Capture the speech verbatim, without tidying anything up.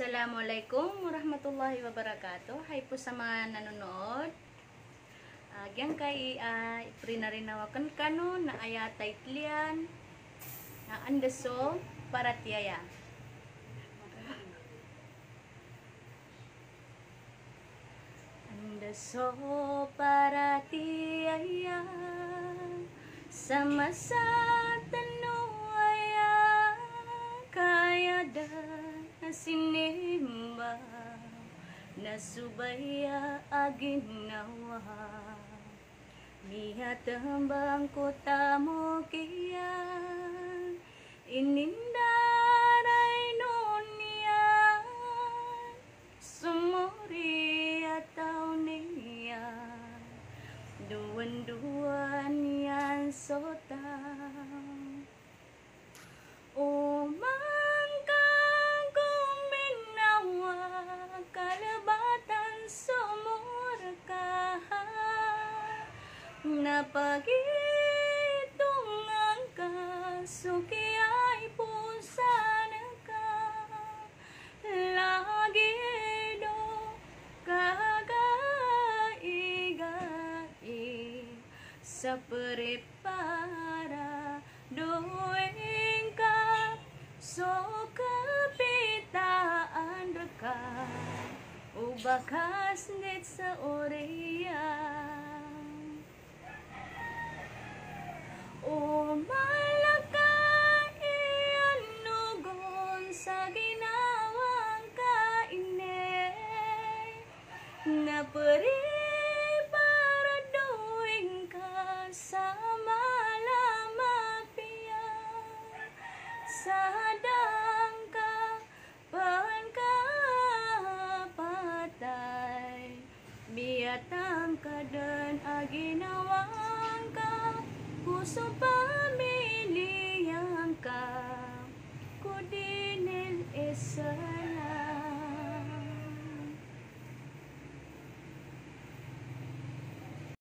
Assalamualaikum warahmatullahi wabarakatuh. Hay po sa manga nanonood. Ah, giyangkai, ah, iprinarinaw akn kano na aya title iyan na Anda So Paratiyaya. Anda so paratiyaya sa masa tano aya kaya da na sinimba na so baya a ginawa. Miyatmbang ko tamok iyan, inindaray non iyan, somori a taw niyan, dowandowan iyan so taw. Oman ka gominawa, kalbatan so omor ka, na pagitongan ka so kiyaiposan ka, lagid o kagaigai sa pripara doing ka so kapitaan rka o bakas dit sa oriyan. O mala ka iyan ogon sa ginawa ngka ini, na pripara doing ka sa mala a mapiya, sa da ngka pn kapatay, miyatangkad dn a ginawa ngka ko so pami